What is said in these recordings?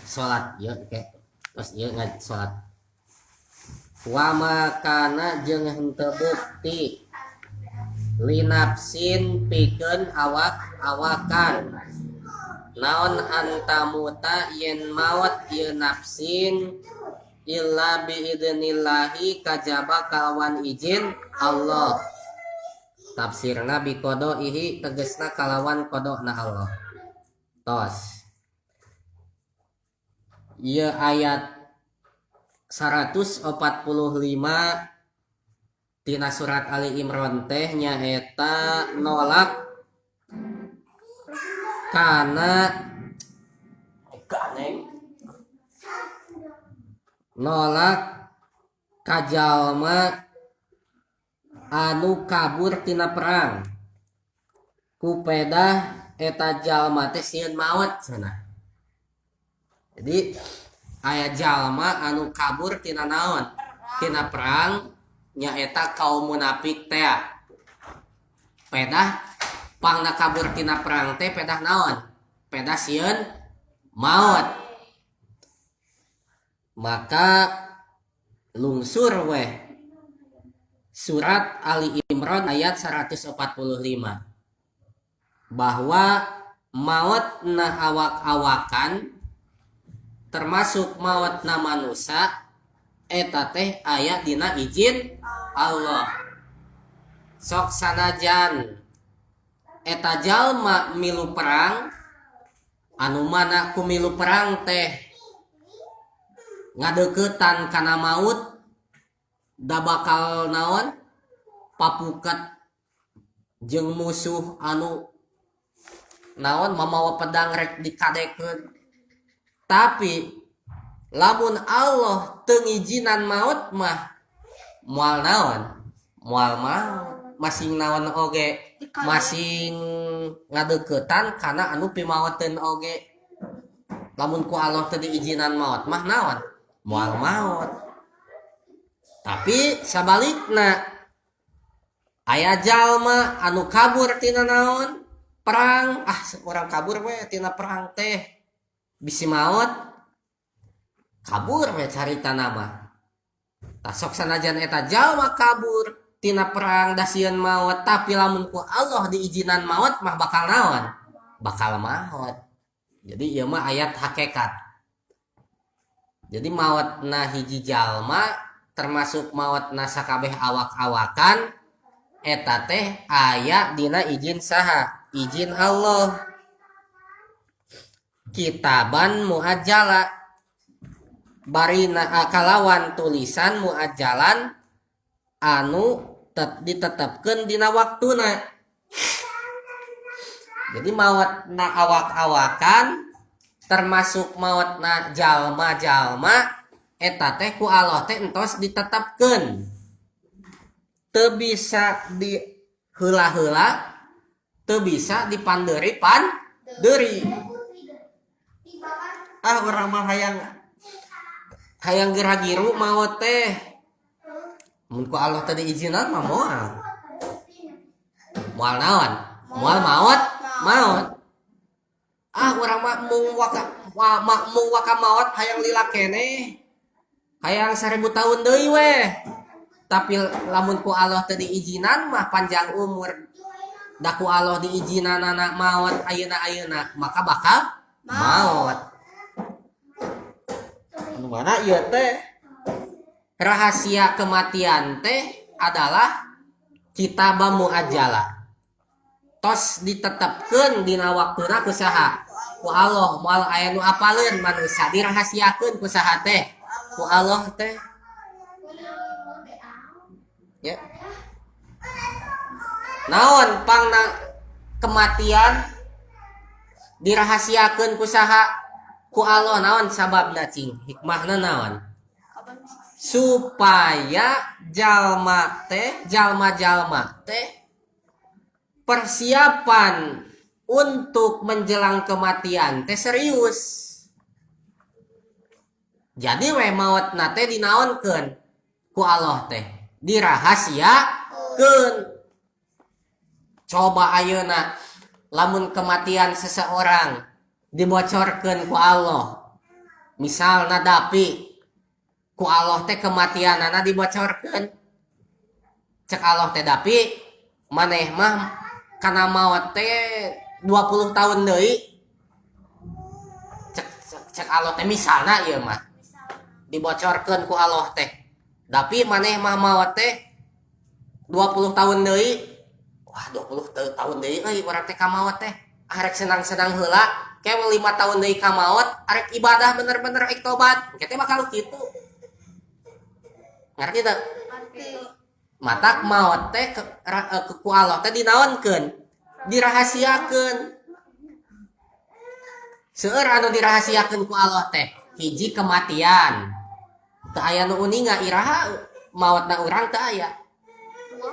Salat ieu ke tos ieu ngan salat. Wa ma kana jeung henteu bukti linafsin pikeun awak-awakan naon antamuta yen maot ieu nafsin illa biidnillahi kajaba kalawan izin Allah. Tafsirna biqadaihi tegesna kalawan qadana Allah. Tos ieu ayat 145 tina surat Ali Imran teh nyaeta nolak kana nolak kajalma anu kabur tina perang ku pedah eta jalma teh sieun maot cenah. Jadi aya jalma anu kabur tina naon? Tina perang, nyaeta kaum munafik teh. Pedah pangna kabur tina perang teh pedah naon? Pedah sieun maot. Maka lungsur weh surat Ali Imran ayat 145 bahwa maut na awak-awakan termasuk maut na manusia eta teh aya dina izin Allah. Sok sanajan eta jalma milu perang anu mana ku milu perang teh ngadeukeutan kana maut da bakal naon papuket jeung musuh anu naon mamawa pedang rek dikadekeun. Tapi lamun Allah teu ngijinan maut mah moal naon, moal maut, masing naon oge masing ngadeuketan kana anu pimaoteun oge. Lamun ku Allah teu diijinan maut mah naon, moal maut. Tapi sabalikna aya jalma anu kabur tina naon perang, ah orang kabur we tina perang teh bisi maut, kabur we carita nama. Tah sok sanajan eta jalma kabur tina perang da sieun maut, tapi lamun ku Allah diizinan maut mah bakal naon, bakal maut. Jadi ieu mah ayat hakikat. Jadi mautna hiji jalma termasuk mautna sakabeh awak-awakan eta teh aya dina izin saha? Izin Allah. Kitaban muajjala barina kalawan tulisan muajjalan anu ditetepkeun dina waktuna. Jadi mautna awak-awakan termasuk mautna jalma-jalma eta teh ku Allah teh entos ditetepkeun. Teu bisa di heula-heula, teu bisa dipandeuri pandeuri. Ah urang mah hayang hayang geragiru maot teh. Mun ku Allah teh diizinan mah moal. Moal naon? Moal maot, maot. Ah urang mah mung waka mung waka maot hayang lila keneh. Hayang 1000 tahun deui weh. Tapi lamun ku Allah teu diizinan mah panjang umur. Da ku Allah diizinanana maot ayeuna-ayeuna, maka bakal maot. Anu mana ieu teh? Rahasia kematian teh adalah kitabah muajjala. Tos ditetepkeun dina waktuna ku saha? Ku Allah. Moal aya nu apaleun manusia, dirahasiakeun ku saha teh? Ku Allah teh. Ya. Naon pangna kematian dirahasiakeun ku saha? Ku Allah. Naon sababna cing? Hikmahna naon? Supaya jalma teh, jalma-jalma teh persiapan untuk menjelang kematian teh serius. Jadi we maotna teh dinaonkeun ku Allah teh? Dirahasiakeun. Coba ayeuna lamun kematian seseorang dibocorkeun ku Allah, Misalna Dapi ku Allah teh kematianana dibocorkeun. Cek Allah teh, "Dapi, maneh mah kana maot teh 20 tahun deui." Cek Allah teh, misalna ieu mah dibocorkeun ku Allah teh, "Dapi, maneh mah maot teh 20 tahun deui." Wah, 20 tahun deui euy urang teh ka maot teh. Ah, rek senang-senang heula, ke 5 tahun deui ka maot, arek ibadah bener-bener, rek tobat. Kita bakal kitu. Ngerti teu? Ngerti. Matak maot teh ke ku Allah teh dinaonkeun? Dirahasiakeun. Seueur anu dirahasiakeun ku Allah teh. Hiji, kematian. Teu aya nu uninga iraha maotna urang, teu aya. Dua.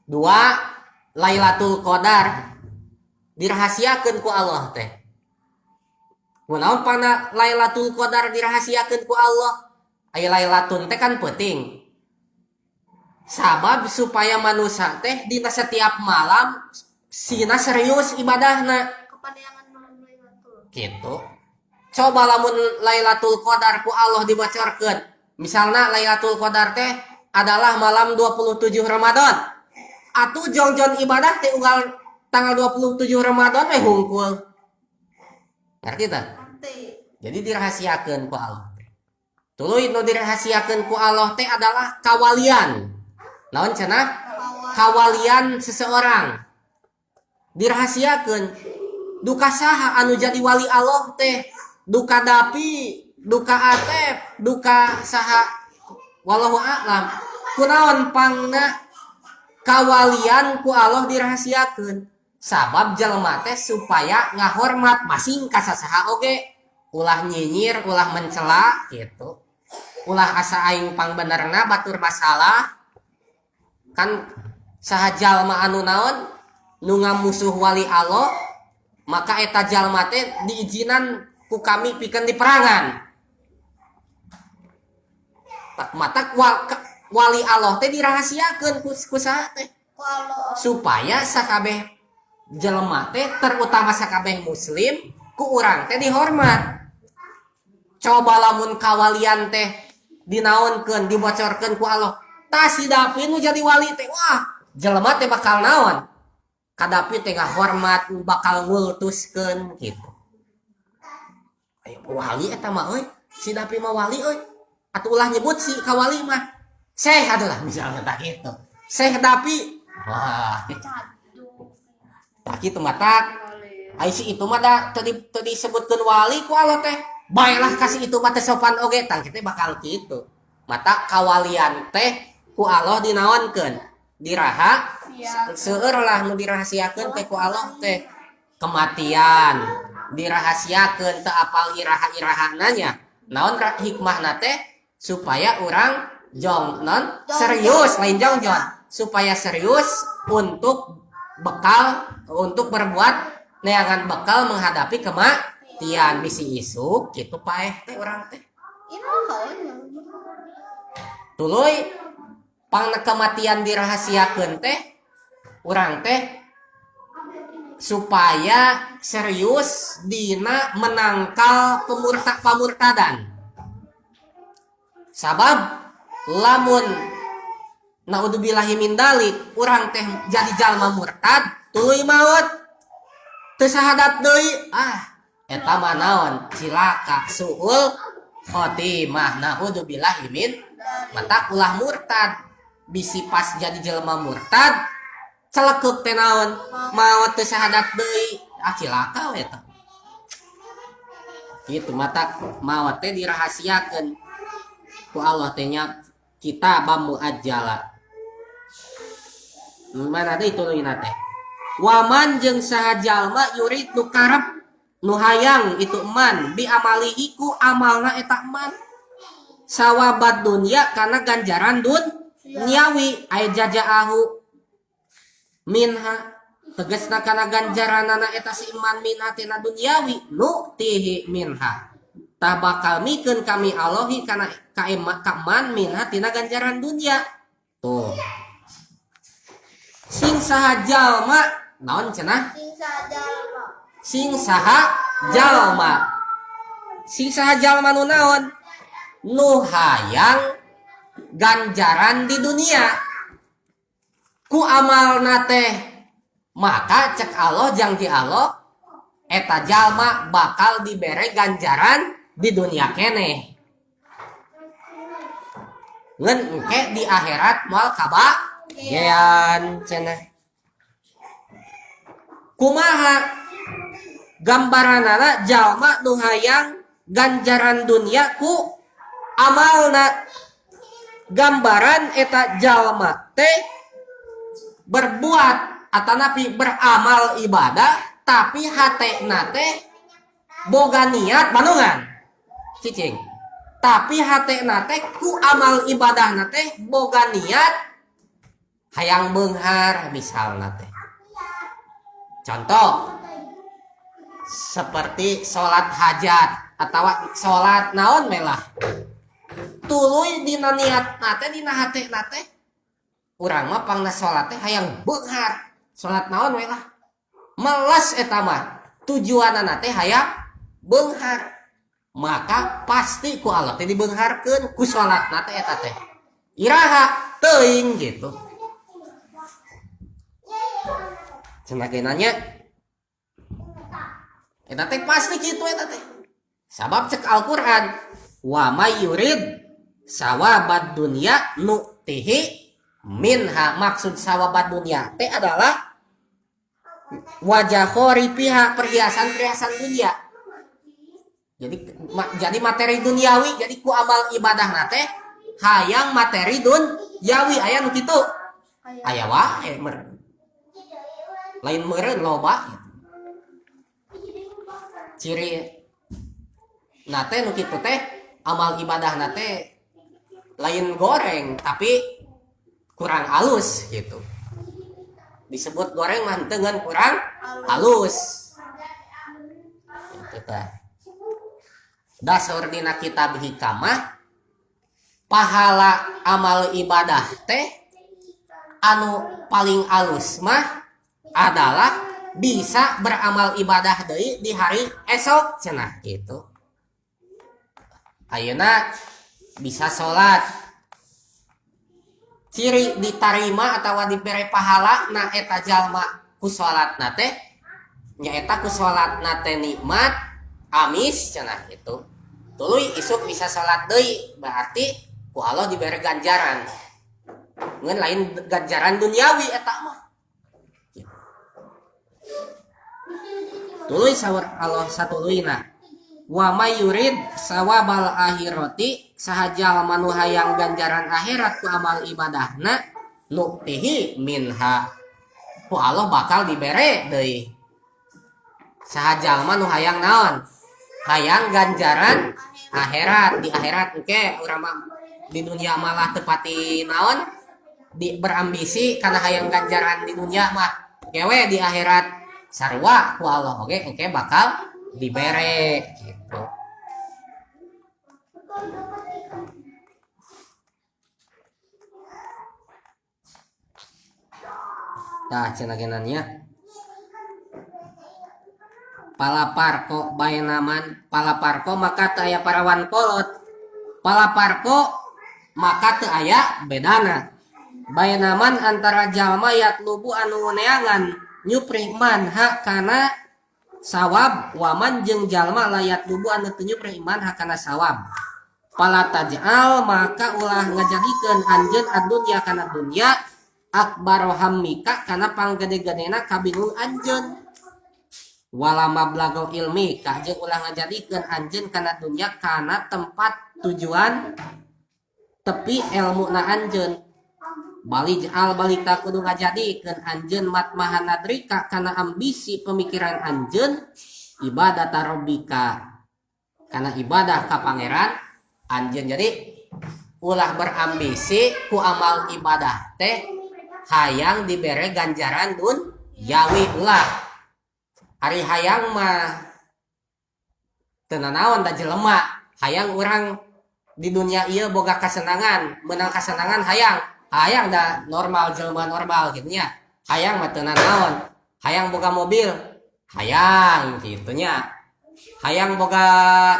Dua, Lailatul Qadar dirahasiakeun ku Allah teh. Kunaon pana Lailatul Qadar dirahasiakeun ku Allah? Aya Lailatun teh kan penting. Sabab supaya manusia teh dina setiap malam sina serius ibadahna. Kepanjangan malam Lailatul. Gitu. Coba lamun Lailatul Qadar ku Allah dibocorkeun. Misalnya Lailatul Qadar teh adalah malam 27 Ramadan. Atuh jongjon ibadah teh unggal tanggal 27 Ramadan we hungkul. Ngerti teh? Ngerti. Jadi dirahasiakeun ku Allah teh. Tuluy nu dirahasiakeun ku Allah teh adalah kawalian. Naon cenah? Kawan. Kawalian seseorang dirahasiakeun. Duka saha anu jadi wali Allah teh? Duka Dapi, duka Atep, duka saha, wallahu a'lam. Kunaon pangna kawalian ku Allah dirahasiakeun? Sabab jelema teh supaya ngahormat masing ka sasaha oge, ulah nyinyir, ulah mencela gitu, ulah asa aing pangbenerna, batur masalah. Kan saha jalma anu naon nu ngamusuh wali Allah, maka eta jalma teh diizinan ku kami pikeun diperangan. Tak matak wali Allah teh dirahasiakeun ku saha teh? Ku Allah. Supaya sakabeh jelema teh, terutama sakabeh muslim, ku urang teh dihormat. Coba lamun kawalian teh dinaonkeun, dibocorkeun ku Allah, tah si Dapi nu jadi wali teh, wah, jelema teh bakal naon ka Dapi teh, ngahormat, bakal ngultuskeun gitu. Ayo, wali eta mah euy, si Dapi mah wali euy. Atuh ulah nyebut si kawali mah Syekh adalah misalnya, tak gitu, Syekh Dapi, wah. Cadu. Tak gitu, matak ai si itu mah da teu teu disebutkeun wali ku Allah teh, baiklah kasih itu mah teh sopan oge, tang kita bakal gitu. Matak kawalian teh ku Allah dinaonkeun? Diraha Siap. Seueur lah nu dirahasiakeun teh ku Allah teh. Kematian dirahasiakeun, teu apal iraha-irahana nya. Naon hikmahna teh? Supaya orang jong non serius, lain jongjon, supaya serius untuk bekal, untuk berbuat neangan bekal menghadapi kematian, bisi isuk gitu paeh teh urang teh. Iraha. Tuluy pangna kematian dirahasiakeun teh, urang teh supaya serius dina menangkal pamurtadan. Sabab lamun naudzubillahi min dalik urang teh jadi jalma murtad, tuluy maut, teu sahadat deui, ah, eta mah naon, cilaka, suul khotimah, naudzubillahi min. Matak ulah murtad, bisi pas jadi jelema murtad celekep teh naon, maot, teu sahadat deui, ah, cilaka we eta gitu. Matak maot teh dirahasiakeun ku Allah teh nya, kitaban muajjala. Mana deui tuluyna teh? Waman jeung saha jalma yurid nu karep, nu hayang itu man bi amalihi ku amalna eta man sawabad dunya kana ganjaran duniawi, aya jajaahu minha, tegasna kana ganjaranana eta si iman, minha tina duniawi, nuktihi minha, tah bakal mikeun kami Allah hi kana ka ka man minha tina ganjaran dunia. Tuh, sing saha jalma naon cenah? Sing saha jalma. Sing saha jalma. Si saha jalma nu naon? Nu hayang ganjaran di dunia ku amalna teh, maka cek Allah, janji Allah eta jalma bakal dibere ganjaran di dunia keneh, ngan engke di akhirat moal kabagean cenah. Kumaha gambaranana jalma nu hayang ganjaran dunia ku amalna? Gambaran eta jalma teh berbuat atanapi beramal ibadah, tapi hatena teh boga niat bandungan cicing, tapi hatena teh ku amal ibadah teh boga niat hayang beunghar misalna teh. Contoh seperti sholat hajat atau sholat naon melah, tuluy dina niat nate, dina hate nate, urang mah pangna sholat teh hayang beunghar, sholat naon we lah, melas eta mah tujuanana teh hayang beunghar, maka pasti ku Allah teh dibeungharkeun ku sholat nate eta teh. Iraha teuing gitu cenah ge nanya eta teh, pasti kitu eta teh. Sabab cek Al-Qur'an, wa may yurid sawabad dunya nu'tihi minha. Maksud sawabad dunya teh adalah wajah khorifiha, perhiasan-perhiasan dunia. Jadi materi duniawi. Jadi ku amal ibadah nate hayang materi duniawi, aya nu kitu, aya wae meureun, lain meureun, loba gitu. Ciri nate nu kitu teh amal ibadah nate lain goreng tapi kurang halus gitu. Disebut goreng mah henteu, ngan kurang halus gitu tah. Dasar dina kitab hikam mah, pahala amal ibadah teh anu paling alus mah adalah bisa beramal ibadah deui di hari esok cenah gitu. Ayeuna bisa sholat, ciri ditarima atau diberi pahala na eta jalma ku salat na teh nyaeta ku salat na teh nikmat amis cenah gitu, tuluy isuk bisa salat deui, berarti ku Allah diberi ganjaran, ngan lain ganjaran duniawi eta mah. Tuluy saur Allah satuluyna, wa may yurid sawabal akhirati, saha jalma nu hayang ganjaran akhirat ku amal ibadahna, nu'tihi minha, ku Allah bakal dibere deui. Saha jalma nu hayang naon? Hayang ganjaran akhirat, di akhirat engke. Urang mah di dunia malah tepati naon di berambisi karena hayang ganjaran di dunia mah kewe di akhirat sarua ku Allah oge engke bakal dibere gitu. Tah cenah nya, fala farqo bainaman, fala farqo maka teu aya parawan kolot, fala farqo maka teu aya bedana, bainaman antara jalma, yatlubu anu neangan nyuprih, man ha kana sawab, waman jeung jalma, la yatlubu anu teu nyuprih, man ha kana sawab. Fala taj'al maka ulah ngajadikeun anjeun, ad-dunya kana dunya, akbar hammika kana panggede-gedena kabingung anjeun, wala mablago ilmi ka jeung ulah ngajadikeun anjeun kana dunya kana tempat tujuan tepi ilmu na anjeun. Balij'al balik ta kudu ngajadikeun anjeun, matmahan nadrika kana ambisi pemikiran anjeun, ibadah rabbika kana ibadah ka pangeran anjeun. Jadi ulah berambisi ku amal ibadah teh hayang dibere ganjaran duniawi, ulah. Ari hayang mah teu nanaon da jelema hayang urang di dunia ieu boga kasenangan, menang kasenangan hayang, hayang da normal, jelema normal gitu nya. Hayang mah teu nanaon, hayang boga mobil hayang gitu nya. Hayang boga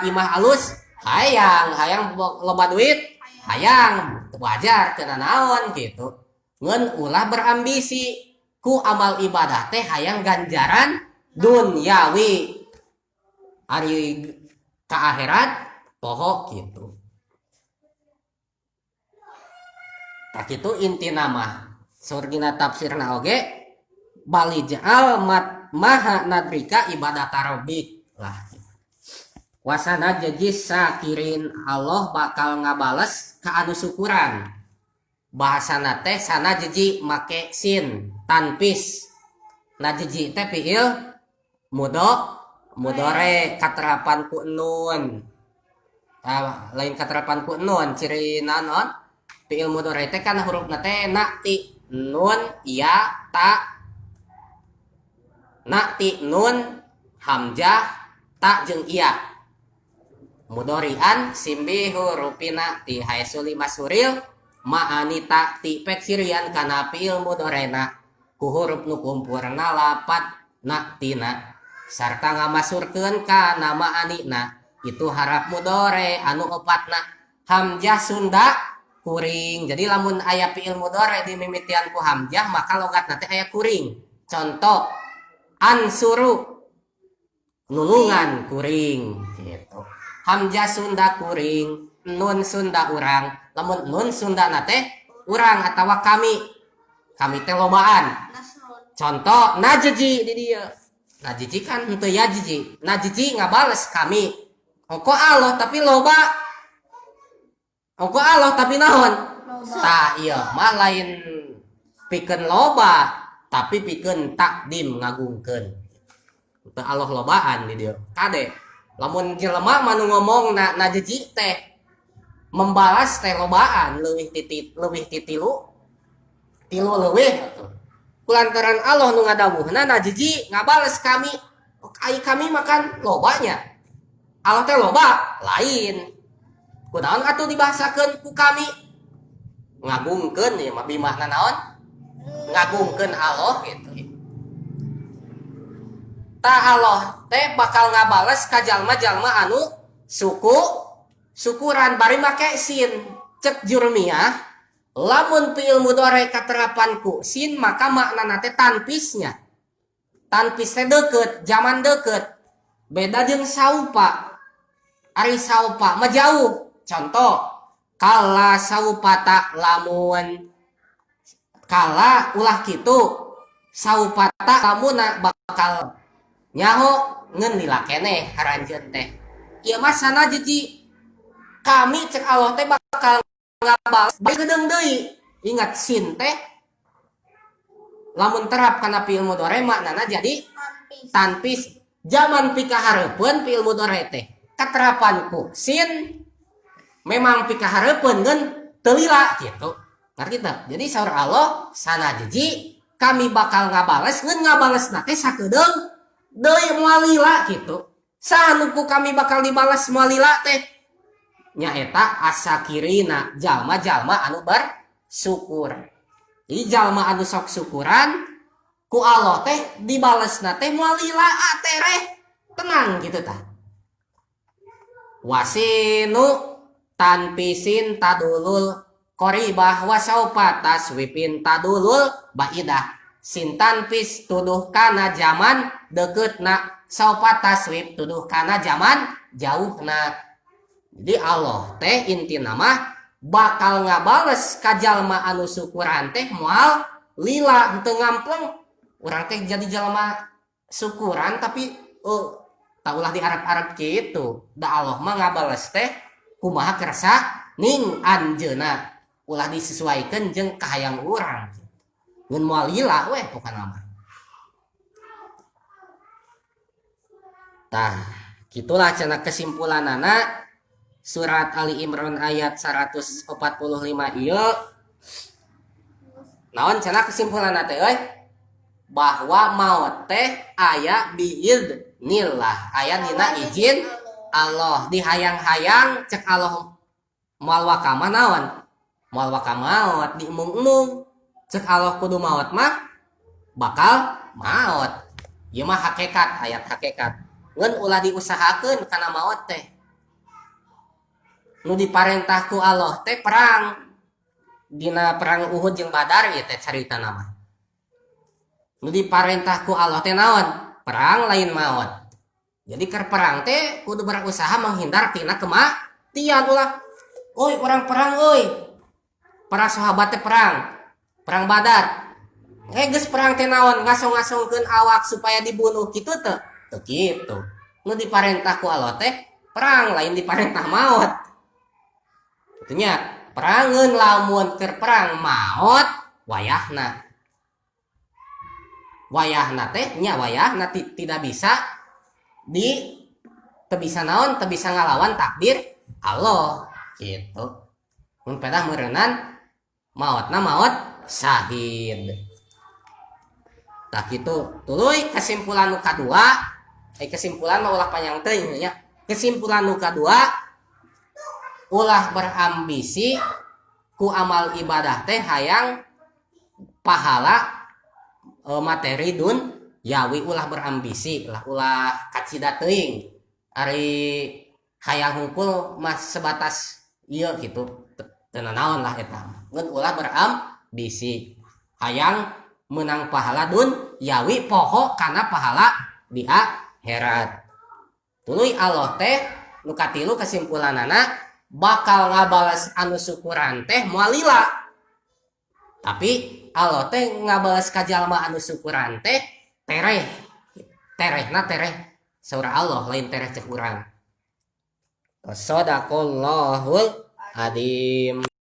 imah alus, hayang, hayang loba duit, hayang, wajar teu naon gitu. Ngan ulah berambisi ku amal ibadah teh hayang ganjaran dunyawi. Ari ka akhirat poho gitu. Tak itu intina mah surgina tafsirna oge balijal mat maha nadrika ibadah tarobik lah. Wasana jejis sakirin Allah bakal ngabales ka anu syukuran. Bahasana teh sana jeji make sin tanpis. Najeji teh fiil mudore katerapan ku nun. Lain katerapan ku nun ciri naon? Fiil mudore teh kan hurufna teh na ti nun ya ta na ti nun hamzah ta jeung iya. Mudorian simbi hurufina ti haesuli masuril ma'ani ta ti pek sirian kana fiil mudorena ku huruf nu kumpurna lapat na tina sarta ngamasurkeun kana ma'anina itu harap mudore anu opatna hamzah Sunda kuring. Jadi lamun aya fiil mudore dimimitian ku hamzah maka logatna teh aya kuring. Contoh ansuru nulungan kuring gitu. Hamzah Sunda kuring, nun Sunda urang. Lamun nun Sunda na teh urang atawa kami. Kami teh lobaan. Contoh najeji di dieu. Najeji kan henteu ya jiji. Najeji ngabales kami. Ongko Allah tapi loba. Ongko Allah tapi naon? Tah ieu mah lain pikeun loba, tapi pikeun takdim ngagungkeun. Teu Allah lobaan di dieu. Kade lamun jelema mah nu ngomong na jeji teh membalas teh lobaan leuwih ti leuwih ti tilu tilu leuwih atuh. Kulantaran Allah nu ngadawuhna na jeji ngabales kami, ai kami makan lobanya. Allah teh loba lain. Kunaon atuh dibahasakeun ku kami? Ngagungkeun ieu mah bimahna naon? Ngagungkeun Allah gitu. Ta Allah teh bakal ngabales ka jalma-jalma anu syukuran bari make sin. Cek jurmiyah lamun fiil mudhari katerapan ku sin maka maknana teh tanpisnya. Tanpis teh deukeut, zaman deukeut. Beda jeung saupa. Ari saupa mah jauh. Contoh kala saupata lamun kala ulah kitu saupata lamuna bakal nyaho ngeun lila keneh haranjeun teh. Ieu mah sana jeji kami cek Allah teh bakal ngabales bae geudeung deui. Ingat sin teh lamun terap kana fiil mudhari maknana jadi tanpis. Zaman pikahareupeun fiil mudhari teh katerapan ku sin memang pikahareupeun ngeun teu lila kitu. Ngarti teu? Jadi saur Allah sana jeji kami bakal ngabales ngeun ngabalesna teh sakedeung deui moal lila kitu. Saha nu ku kami bakal dibalas moal lila teh? Nyaeta asakirina jalma-jalma anu bersyukur. Jadi jalma anu sok syukuran ku Allah teh dibalesna teh moal lila tereh tenang gitu tah. Wasinu tanpisin tadulul qoribah wasaupa taswipin tadulul baidah. Sin tanpis tuduh kana zaman deketna, saupa taswip tuduh kana zaman jauhna. Jadi Allah teh intina mah bakal ngabales ka jalma anu syukuran teh moal lila henteu ngampleng. Urang teh jadi jalma syukuran tapi tak ulah diarap-arap kitu. Da Allah mah ngabales teh kumaha kersa ning anjeuna, ulah disesuaikan jeung kahayang urang. Ngan moal lila weh pokona mah. Tah, gitulah cenah kesimpulanana surat Ali Imran ayat 145 ieu. Naon cenah kesimpulanana teh euy? Bahwa maot teh aya biidznillah, aya dina izin Allah. Dihayang-hayang cek Allah moal wakama naon? Moal waka maot, diemung-emung. Cek Allah kudu maot mah bakal maot. Ieu mah hakikat, ayat hakikat. Ngan ulah diusahakeun kana maot teh. Nu diparentah ku Allah teh perang. Dina perang Uhud jeung Badar ieu teh caritana mah. Nu diparentah ku Allah teh naon? Perang lain maot. Jadi keur perang teh kudu berusaha menghindar tina kematian ulah. Oi, orang perang euy. Para sahabat teh perang. Perang Badar. Geus perang teh naon ngasong-ngasongkeun awak supaya dibunuh kitu teh. Teu kitu. Nu diparentah ku Allah teh perang lain diparentah maot. Itunya perangeun lamun keur perang maot wayahna. Wayahna teh nya wayahna tidak bisa di teu bisa naon teu bisa ngalawan takdir Allah gitu. Mun pedah meureunan maotna maot syahid. Tah kitu. Tuluy kesimpulan nu kadua, kesimpulan mah ulah panjang teuing nya. Kesimpulan nu kadua, ulah berambisi ku amal ibadah teh hayang pahala materi duniawi, ulah berambisi lah, ulah kacida teuing ari hayang hungkul mah sebatas ieu kitu, teu nanaon lah eta. Ngan ulah berambisi hayang menang pahala duniawi, poho kana pahala di akhirat. Tuluy Allah teh nu katilu kesimpulanana bakal ngabales anu syukuran teh moal lila. Tapi Allah teh ngabales ka jalma anu syukuran teh tereh. Terehna tereh saur Allah lain tereh cek urang. Shadaqallahul adzim.